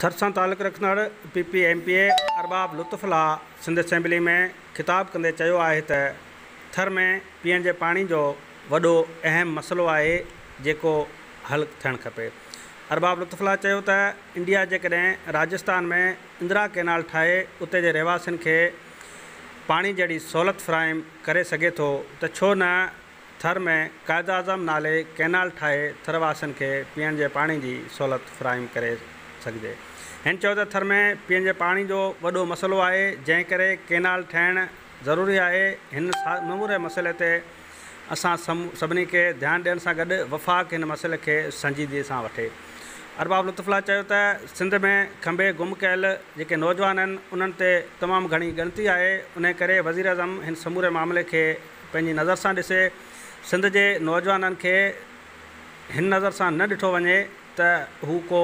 ٿر سان تعلق رکندڙ P P M P A Arbab Lutf Ullah Sindh assembly ۾ خطاب ڪندي چيو آهي ته ٿر ۾ پيئڻ جي پاڻي جو وڏو اهم مسئلو آهي جيڪو حل ٿيڻ کپي. ارباب لطف الله چيو ته انڊيا جيڪڏهن راجستان ۾ اندرا ڪئنال ٺاهي اتي جي رهواسين کي پاڻي جهڙي سهولت فراهم ڪري سگهي ٿو ته ڇو نه ٿر ۾ قائداعظم نالي ڪئنال ٺاهي ٿر واسين کي پيئڻ جي پاڻي جي سهولت فراهم ڪري سگهجي. هن چيو ته ٿر ۾ پيئڻ جي پاڻي جو وڏو مسئلو آهي جنهن ڪري ڪئنال ٺهڻ ضروري آهي هن سموري مسئلي تي اسان سڀني کي ڌيان ڏيڻ سان گڏ وفاق هن مسئلي کي سنجيدگي سان وٺي. ارباب لطف الله چيو ته سنڌ ۾ کنڀي گم ڪيل جيڪي نوجوان آهن انهن تي تمام گهڻي ڳڻتي آهي انهي ڪري وزيراعظم هن سموري معاملي کي پنهنجي نظر سان ڏسي سنڌ جي نوجوانن کي هن نظر سان نه ڏٺو وڃي ته هو ڪو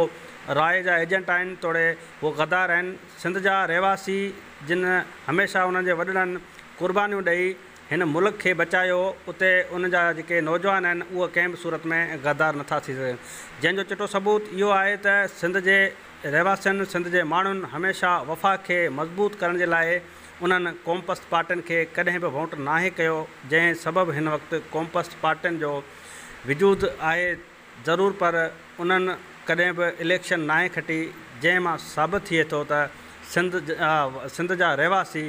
راء جا ايجنٽ آهن توڙي هو غدار آهن سنڌ جا رهواسي جن هميشه انهن جي وڏڙن قربانيون ڏئي هن ملڪ کي بچايو اتي ان جا جيڪي نوجوان آهن اهي ڪنهن به صورت ۾ غدار نٿا ٿي سگهن جنهن جو چٽو ثبوت اهو آهي ته سنڌ جي رهواسين سنڌ جي ماڻهن هميشه وفاق کي مضبوط ڪرڻ جي لاء انهن قومپرست پارٽين کي ڪڏهن به ووٽ ناهي ڪيو جنهن سبب هن وقت قومپرست پارٽين جو وجود آهي ضرور پر انهن ڪڏهن به اليڪشن ناهي کٽي جنهن مان ثابت ٿئي ٿو ته سنڌ سنڌ جا رهواسي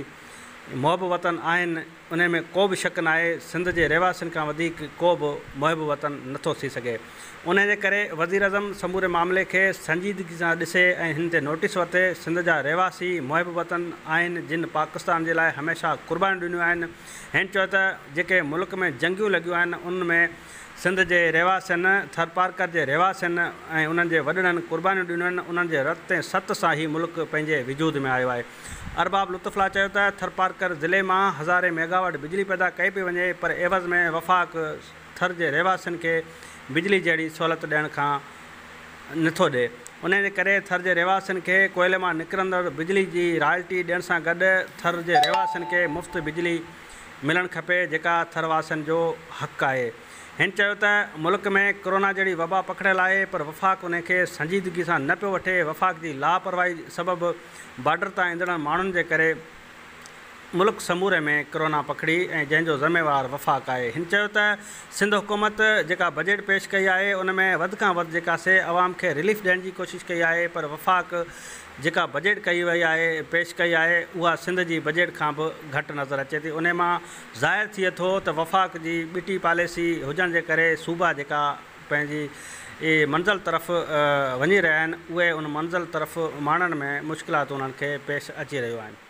محب وطن آهن انهي ۾ ڪو به شڪ ناهي سنڌ جي رهواسين کان وڌيڪ ڪو به محب وطن نٿو ٿي سگهي انهي جي ڪري وزيراعظم سموري معاملي کي سنجيدگي سان ڏسي ۽ هن تي نوٽيس ورتي سنڌ جا رهواسي محب وطن آهن جن پاڪستان جي لاء هميشه قربانيون ڏنيون آهن هن چيو ته جيڪي ملڪ ۾ جنگيون لڳيون آهن ان ۾ سنڌ جي رهواسين، ٿرپارڪر جي رهواسين ۽ انهن جي وڏڙن قربانيون ڏنيون آهن، انهن جي رت ۽ ست سان هي ملڪ پنهنجي وجود ۾ آيو آهي. ارباب لطف الله چيو ته ٿرپارڪر ضلعي مان هزارين ميگاواٽ بجلي پيدا ڪئي پئي وڃي پر عيوض ۾ وفاق ٿر جي رهواسين کي بجلي جهڙي سهولت ڏيڻ کان نٿو ڏئي انهي جي ڪري ٿر جي رهواسين کي ڪوئلي مان نڪرندڙ بجلي جي رائلٽي ڏيڻ سان گڏ ٿر جي رهواسين کي مفت بجلي ملڻ کپي جيڪا ٿر واسين جو حق آهي. هن چيو ته ملڪ ۾ ڪرونا جهڙي وبا پکڙيل آهي پر وفاق انهي کي سنجيدگي سان نه پيو وٺي، وفاق جي لاپرواهي سبب بارڊر تان ايندڙ ماڻهن جي ڪري ملڪ سموري ۾ ڪرونا پکڙي ۽ جنهن جو ذميوار وفاق آهي. هن چيو ته سنڌ حڪومت جيڪا بجيٽ پيش ڪئي آهي ان ۾ وڌ کان وڌ جيڪا سي عوام کي رليف ڏيڻ جي ڪوشش ڪئي آهي پر وفاق جيڪا بجيٽ ڪئي وئي آهي پيش ڪئي آهي اها سنڌ جي بجيٽ کان به گهٽ نظر اچي ٿي انهي مان ظاهر ٿئي ٿو ته وفاق جي ٻٽي پاليسي هجڻ جي ڪري صوبا جيڪا پنهنجي منزل طرف وڃي رهيا آهن اهي ان منزل طرف ماڻڻ ۾ مشڪلاتون انهن کي پيش اچي رهيون آهن.